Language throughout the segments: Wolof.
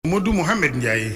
Modou Mouhamed Ndiaye.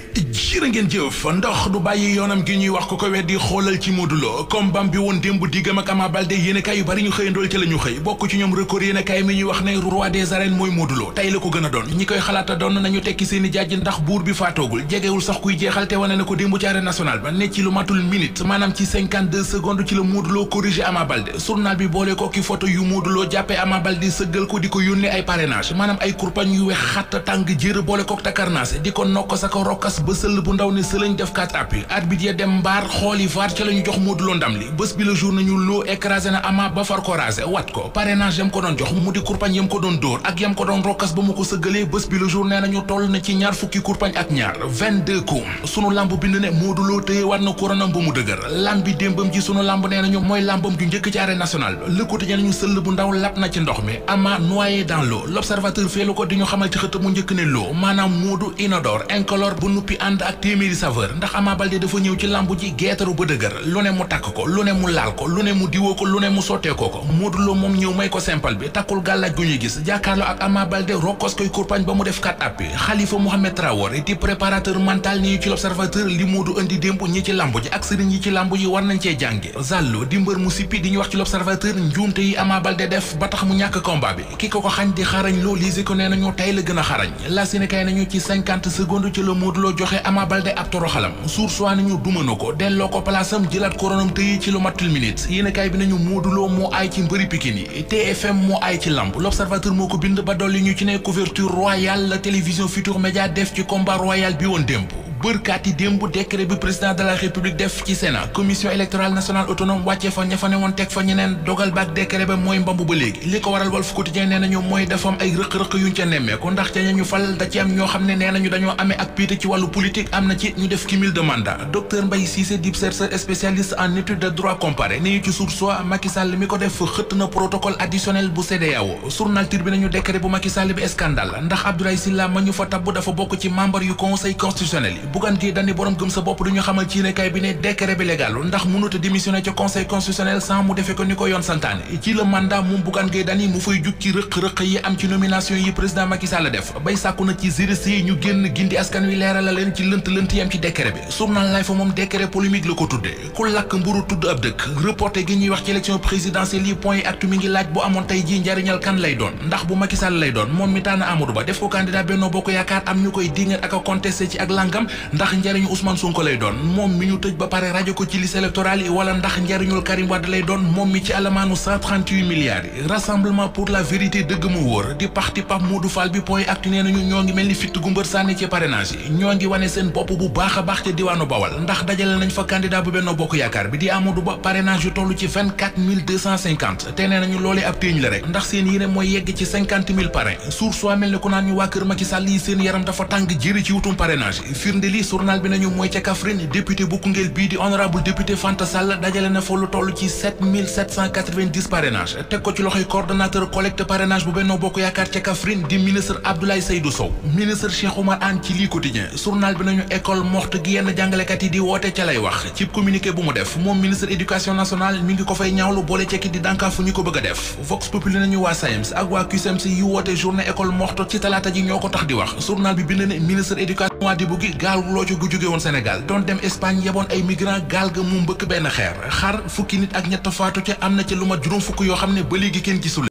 jërë ngeen jëf ndox du bàyyi yoonam gi ñuy wax ko weddi xoolal ci Modou Lo combat bi woon démb diggam ak Ama Baldé yéenekaay yu bari ñu xëyandool ci la ñu xëy bokk ci ñoom record yéenekaay mi ñuy wax ne roi des arènes mooy Modou Lo tey la ko gën a doon ñi koy xalaata doon nañu tekki seeni jaaj ndax buur bi faatoogul jegewul sax kuy jeexal te wane na ko démb ci arène nationale ba ne ci lu matul minute maanaam ci 52 secondes ci la Modou Lo corrigé Ama Baldé journal bi boole ko ki photo yu Modou Lo jàppee Ama Baldé sëggal ko di ko yónnee ay parrainage maanaam ay kurpañ yu wex xatt tàng jër boole ko takarnaase di ko nokk sa ko rokkas ba sëll bu ndaw ne sëlañ def 4 appuis arbitre ya dem mbaar xooli vaar ca la ñu jox Modou Lo ndam li bés bi le jour nañu Lo écrasé na Ama ba far ko rasé wat ko parrainage yam ko doon jox mu di kurpañ yam ko doon dóor ak yam ko doon rokkas ba mu ko sëggalee bés bi le jour nee nañu toll na ci ñaar fukki kurpañ ak ñaar 22 coups sunu lamb bind ne Modou Lo téye war na koronam ba mu dëgër lamb bi démbam ji sunu lamb nee nañu mooy lambam ju njëkk ci arène nationale Le Quotidien nañu sëll bu ndaw lap na ci ndox mi Ama noyé dans l'eau l'observateur feelu ko di ñu xamal ci xët mu njëkk ne Lo maanaam Modou inodore incolore bu nuppi ànd ak téeméeri saveur ndax Ama Baldé dafa ñëw ci lamb ji geetaru ba dëgër lu ne mu takk ko lu ne mu laal ko lu ne mu diwoo ko lu ne mu sotteekoo ko Modou Lo moom ñëw may ko simple bi takkul gàllaaj gu ñuy gis jàkkaarloo ak Ama Baldé rokkos koy kurpañ ba mu def 4 appuis Khalifa Mohamed Traoré di préparateur mental ni ñu ci l'observateur li Modou indi démb ñi ci lamb ji ak sëriñ yi ci lamb ji war nañ cee jànge Zallo di mbër mu sippi di ñu wax ci l'observateur njuumte yi Ama Baldé def ba tax mu ñàkk combat bi ki ko xañ di xarañ loo lise ko nee nañu tey la gën a xarañ la Sénégal nañu ci 50 secondes ci la Modou Lo joxe Ama Baldé ab toroxalam source nañu duma na ko delloo ko palaasam jëlaat koronam tëyi ci lu matul minute yéenekaay bi nañu Modou Lo moo aay ci mbëri Pikine yi TFM moo aay ci lamb l'observateur moo ko bind ba dolli ñu ci ne couverture royale la télévision Futurs Médias def ci combat royal bi woon démb bërkaat yi démb décret bi président de la république def ci Sénat commission électorale nationale autonome wàcce fa ña fa ne woon teg fa ñeneen dogal baak décret ba mooy mbambu ba léegi li ko waral Walf Quotidien nee nañu mooy dafa am ay rëq-rëq yuñ ca nemmeeku ndax ca ñu fal da ci am ñoo xam ne nee nañu dañoo amee ak piite ci wàllu politique am na ci ñu def cumul de mandat docteur Mbaye Cissé dib chercheur spécialiste en étude de droit comparé ne ñu ci Source A Macky Sall mi ko def xëtt na protocole additionnel bu CEDEAO journal Tribune bi nañu décret bu Macky Sall bi scandale ndax Abdoulaye Sylla ma ñu fa tabb dafa bokk ci membre yu conseil constitutionnel yi Bougane Gueye Dany borom gëm sa bopp duñu xamal ci yéenekaay bi ne décret bi légal ndax mënut a démissionné ca conseil constitutionnel sans mu defee ko ni ko yoon santaane ci le mandat moom Bougane Gueye Dany mu fay jug ci rëq-rëq yi am ci nomination yi président Macky Sall def bay sàkku na ci juriste yi ñu génn gindi askan wi leeral la leen ci lënt-lënt yi am ci décret bi journal Life moom décret polémique la ko tudde ku lakk mburu tudd ab dëkk reporté gi ñuy wax ci élection présidentielle yi point yi actu mi ngi laaj bu amoon tey ji njariñal kan lay doon ndax bu Macky Sall lay doon moom mi tànn Amadou Ba def ko candidat Benno Bokk Yaakaar am ñu koy dingat ak a contesté ci ak langam ndax njariñu Ousmane Sonko lay doon moom mi ñu tëj ba pare rajo ko ci liste électorale yi wala ndax njariñul Karim Wade lay doon moom mi ci alamaanu 138 milliards yi rassemblement pour la vérité dëgg mu wóor di parti Pape Modou Fall bi point actu nee nañu ñoo ngi mel ni fitt gu mbër sànni ci parrainage yi ñoo ngi wane seen bopp bu baax a baax ca diwaanu Bawal ndax dajale nañ fa candidat bu Benno Bokk Yaakaar bi di Amadou Ba parrainage yu toll ci 24 250 te nee nañu loolee ab téeñ la rek ndax seen yéene mooy yegg ci 50 000 parrain Source A mel ne ku naan ñu waa kër Macky Sall yi seen yaram dafa tàng jëri ci wutum parrainage firnde li journal bi nañu mooy ca Kaffrine député bu Koungheul bii di honorable député Fanta Sall dajale na fa lu toll ci 7790 parrainage teg ko ci loxoy coordonnateur collecte parrainage bu Benno Bokk Yaakaar ca Kaffrine di ministre Abdoulaye Seydou Sow ministre Cheikh Oumar Anne ci lii quotidien journal bi nañu école morte gi yenn jàngalekat yi di woote ca lay wax ci communiqué bu mu def moom ministre éducation nationale mi ngi ko fay ñaawlu boole cekki di dànkaafu ñu ko bëgg a def Vox Populi nañu waa SAEMS ak waa CUSEMS yi woote journée école morte ci talaata ji ñoo ko tax di wax journal bi bind ne ministre éducation Wade gi gaal loo ci gu jóge woon Sénégal doon dem Espagne yeboon ay migrant gaal ga mu mbëkk benn xeer xar fukki nit ak ñett faatu ca am na ca lu mat juróom fukk yoo xam ne ba léegi kenn gisul